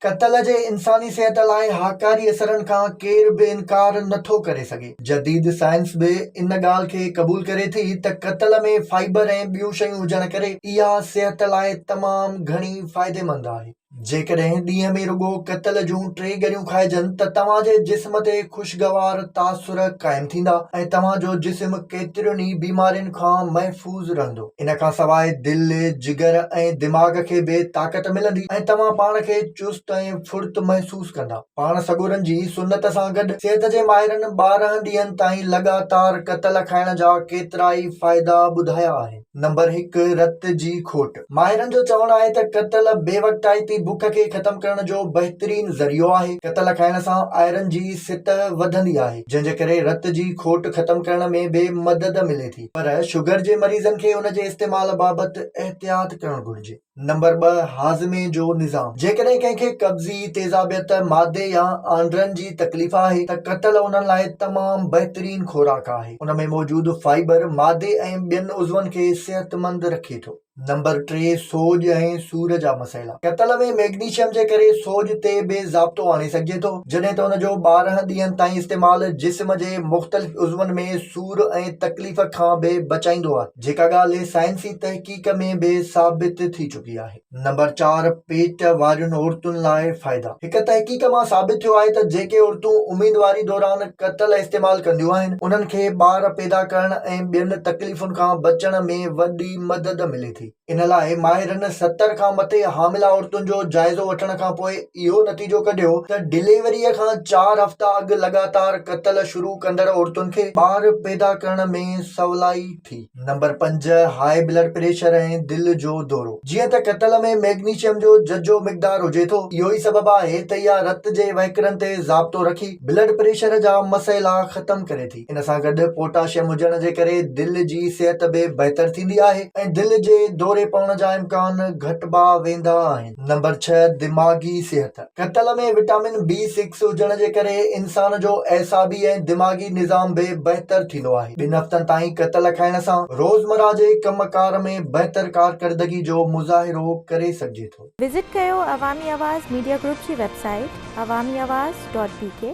ڪتل جي انساني صحت لاء هاڪاري اثرن کان ڪير به انڪار نه ٿو ڪري سگهي. جديد سائنس به ان ڳالهه کي قبول ڪري ٿي ته ڪتل ۾ فائبر ۽ ٻيون شيون هجڻ ڪري اها صحت لاء تمام گهڻي فائديمند آهي. جيڪڏهن ڏينهن ۾ رڳو ڪتل جون ٽي ڳريون کائجن ته توهان جي جسم تي خوشگوار تاثر قائم ٿيندا ۽ توهان جو جسم ڪيترين ئي بيمارين کان محفوظ رهندو. ان کان سواء دل، جگر ۽ دماغ کي به طاقت ملندي ۽ توهان پاڻ کي چست ۽ ڦڙت محسوس ڪندا. پاڻ سڳورن جي سنت سان گڏ صحت جي ماهرن 12 ڏينهن تائين لڳاتار ڪتل کائڻ جا ڪيترائي فائدا ٻڌايا آهن. نمبر هڪ، رت جي کوٽ. ماهرن جو چوڻ آهي ته ڪتل بي وقتائتي بک کي ختم ڪرڻ جو بهترين ذريعو آهي. ڪتل کائڻ سان آئرن جي سطح وڌندي آهي، جنهن جي ڪري رت جي کوٽ ختم ڪرڻ ۾ به مدد ملي ٿي. پر شگر جي مريضن کي ان جي استعمال بابت احتياط ڪرڻ گهرجي. نمبر 2، هاضمي جو نظام. جيڪڏهن ڪنهن کي قبضي، تيزابيت، معدي يا آنڊرن جي تڪليف آهي ته ڪتل انهن لاء تمام بهترين خوراڪ آهي. ان ۾ موجود فائبر معدي ۽ ٻين عضون کي صحتمند رکي ٿو. نمبر 3، سوڄ ۽ سور جا مسئلا. ڪتل ۾ ميگنيشيم جي ڪري سوڄ تي به ضابطو آڻي سگهجي ٿو، جڏهن ته ان جو 12 ڏينهن تائين استعمال جسم جي مختلف عضون ۾ سور ۽ تڪليف کان به بچائيندو آهي، جيڪا ڳالهه سائنسي تحقيق ۾ به ثابت ٿي چڪي آهي. نمبر 4، پيٽ وارين عورتن لاء فائدا. هڪ تحقيق مان ثابت ٿيو آهي ته جيڪي عورتون اميدواري دوران ڪتل استعمال ڪنديون آهن، انهن کي ٻار پيدا ڪرڻ ۽ ٻين تڪليفن کان بچڻ ۾ وڏي مدد ملي ٿي. ان لاء ماهرن 70 کان مٿي حاملا عورتن جو جائزو وٺڻ کانپوء اهو نتيجو ڪڍيو ته ڊليوريء کان چار هفتا اڳ لڳاتار ڪتل شروع ڪندڙ عورتن کي ٻار پيدا ڪرڻ ۾ سولائي ٿي. نمبر 5، هاء بلڊ پريشر ۽ دل جو دورو. جيئن ته ڪتل ۾ ميگنيشيم جو ججهو مقدار هجي ٿو، اهو ئي سبب آهي ته اها رت جي وهڪرن تي ضابطو رکي بلڊ پريشر جا مسئلا ختم ڪري ٿي. ان سان گڏ پوٽاشيم هجڻ جي ڪري دل جي صحت به بهتر ٿيندي آهي ۽ دل جي دوري پوڻ جا امڪان گهٽبا ويندا آهن. نمبر 6، دماغي صحت. ڪتل ۾ وٽامن بي سڪس هجڻ جي ڪري انسان جو اعصابي ۽ دماغي نظام به بهتر ٿيندو آهي. ٻن هفتن تائين ڪتل کائڻ سان روزمره جي ڪم ڪار ۾ بهتر ڪارڪردگي جو مظاهرو ڪري سگهجي ٿو. وزٽ ڪيو عوامي آواز ميڊيا گروپ جي website Awami Awaz dot B K.